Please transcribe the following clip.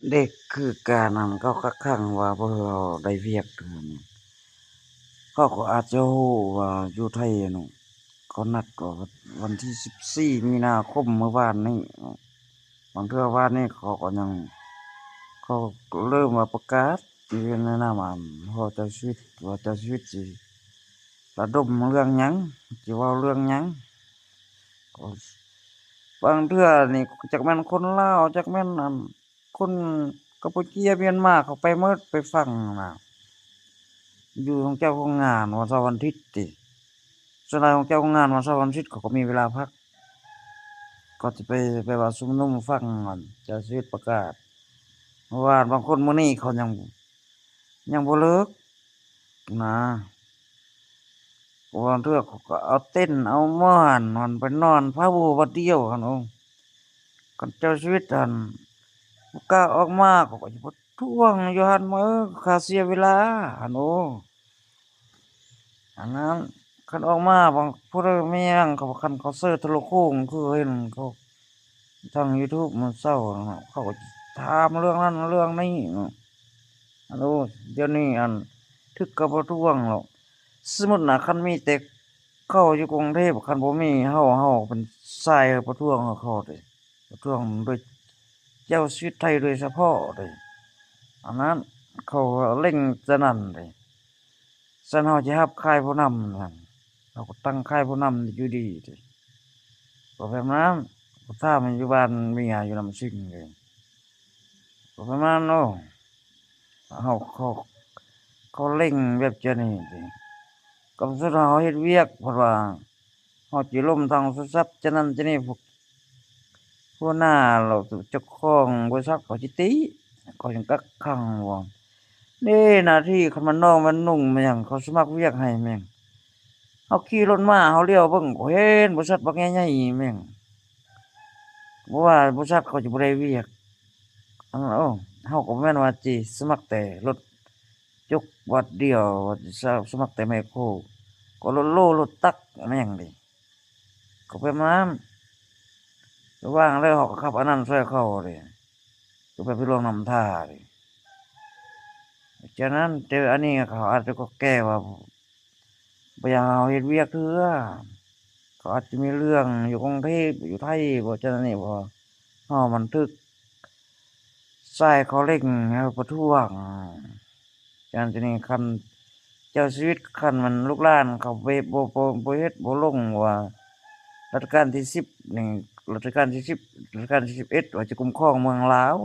ເດັກຄືການນັ້ນ ເຂົາຄັກຄັງວ່າບໍ່ໃຫ້ເວົ້າໄດ້ວຽກເທື່ອນີ້ ເຂົາກໍອາດຈະຮູ້ວ່າຢູ່ໄທນັ້ນ ເຂົານັດວ່າວັນທີສິບສີ່ມີນາຄົມ ມື້ວານນີ້. ບາງເທື່ອວານນີ້ເຂົາກໍຍັງ ເຂົາເລີ່ມວ່າປະກາດຢູ່ໃນນາມອັນ ພໍ່ເຈົ້າຊີວິດ ວ່າເຈົ້າຊີວິດຊິລະດົມເລື່ອງຫຍັງ ຊິເວົ້າເລື່ອງຫຍັງ. ບາງເທື່ອນີ້ຈັກແມ່ນຄົນລາວ ຈັກແມ່ນອັນ ຄົນກຳປູເຈຍ ມຽນມາ ເຂົາໄປໝົດ ໄປຟັງນະ ຢູ່ໂຮງເຈົ້າໂຮງງານ ວັນເສົາວັນອາທິດຕິ. ສ່ວນຫຼາຍໂຮງເຈົ້າໂຮງງານ ວັນເສົາວັນອາທິດ ເຂົາກໍມີເວລາພັກ ກໍຈະໄປ ໄປວ່າຊຸມນຸມຟັງອັນເຈົ້າຊີວິດປະກາດ. ເມື່ອວານ ບາງຄົນມື້ນີ້ເຂົາຍັງ ຍັງບໍ່ເລີກນະ. ບາງເທື່ອເຂົາກໍເອົາເຕັນ ເອົາໝອນ ນອນໄປນອນພາວູບາດດຽວຫັ້ນ. ໂອ້ ຄັນເຈົ້າຊີວິດຫັ້ນບໍ່ກ້າອອກມາ ເຂົາກໍຊິປະທ້ວງຢູ່ຫັ້ນ ເອີ ຂ້າເສຍເວລາຫັ້ນ. ໂອ້ ອັນນັ້ນ ຄັນອອກມາ ບາງຜູ້ໃດມີຫຍັງ ເຂົາ ຄັນເຂົາເຊີໂທລະໂຄ່ງ ຄືເຫັນເຂົາທາງຢູທູບມື້ເຊົ້າເນາະ ເຂົາກໍຖາມເລື່ອງນັ້ນເລື່ອງນີ້ເນາະ. ອັນ ໂອ້ ດຽວນີ້ອັນ ຖືກເຂົາປະທ້ວງແລ້ວ. ສົມມຸດນະ ຄັນມີແຕ່ເຂົາຢູ່ກຸງເທບ ຄັນບໍ່ມີເຮົາ ເຮົາເປັນຊາຍປະທ້ວງເຂົາເດ້ ປະທ້ວງໂດຍເຈົ້າຊີວິດໄທໂດຍສະເພາະເດ້. ອັນນັ້ນ ເຂົາເລັ່ງຈະນັ້ນເດ້. ຊັ້ນເຮົາຈະຮັບຄ້າຍຜູ້ນຳນັ້ນ ເຮົາກໍຕັ້ງຄ້າຍຜູ້ນຳຢູ່ດີຕິ. ກໍແບບນັ້ນ ກໍຖາມຢູ່ບ້ານເມຍຢູ່ນຳຊິງເດ້ ກໍປະມານ ໂອ້ ເຮົາ ເຂົາ ເຂົາເລັ່ງແບບຈະນີ້ຕິ. ກໍສຸດເຮົາເຮັດວຽກ ເພິ່ນວ່າ ເຮົາຈະລົມທາງໂທລະສັບ ຈະນັ້ນຈະນີ້ ພວກຫົວໜ້າ ແລ້ວເຈົ້າຂອງບໍລິສັດເຂົາຊິຕິ ເຂົາຍັງກັກຂັງວ່າ ເດ້ ໜ້າທີ່ຄັນແມ່ນນ້ອງແມ່ນນຸ່ງແມ່ນຫຍັງ ເຂົາສະໝັກວຽກໃຫ້ແມ່ນຫຍັງ. ເຮົາຂີ່ລົດມາ ເຮົາຫຼຽວເບິ່ງ ກໍເຫັນບໍລິສັດບັກໃຫຍ່ໆແມ່ນຫຍັງ. ບໍ່ວ່າບໍລິສັດເຂົາຈະບໍ່ໄດ້ວຽກ ອັນ ໂອ້ ເຮົາກໍບໍ່ແມ່ນວ່າຊິສະໝັກແຕ່ລົດຈົກວັດດຽວ ວ່າຊິສະໝັກແຕ່ແມັກໂຄ ກໍລົດໂລ ລົດຕັກແມ່ນຫຍັງເດ້. ກໍປະມານ ລະຫວ່າງແລ້ວເຮົາກໍຂັບອັນນັ້ນຊ່ວຍເຂົາເດ້ ກໍໄປ ໄປຫຼວງນ້ຳທາເດ້. ຈາກນັ້ນ ແຕ່ອັນນີ້ເຂົາອາດຈະກໍແກ້ວ່າ ບໍ່ຢາກໃຫ້ເຮົາເຮັດວຽກເທື່ອ ເຂົາອາດຈະມີເລື່ອງຢູ່ກຸງເທບ ຢູ່ໄທບໍ ຈາກນັ້ນນີ້ບໍ ເຮົາມັນຖືກຊາຍເຂົາເລັ່ງໃຫ້ປະທ້ວງ. ຈາກນັ້ນນີ້ ຄັນເຈົ້າຊີວິດ ຄັນມັນລູກຫຼານເຂົາບໍ່ ບໍ່ ບໍ່ ບໍ່ເຮັດບໍ່ລົງ ວ່າລັດຊະການທີສິບນີ້ ລັດຊະການທີສິບ ລັດຊະການທີສິບເອັດ ວ່າຈະຄຸ້ມຄອງເມືອງລາວ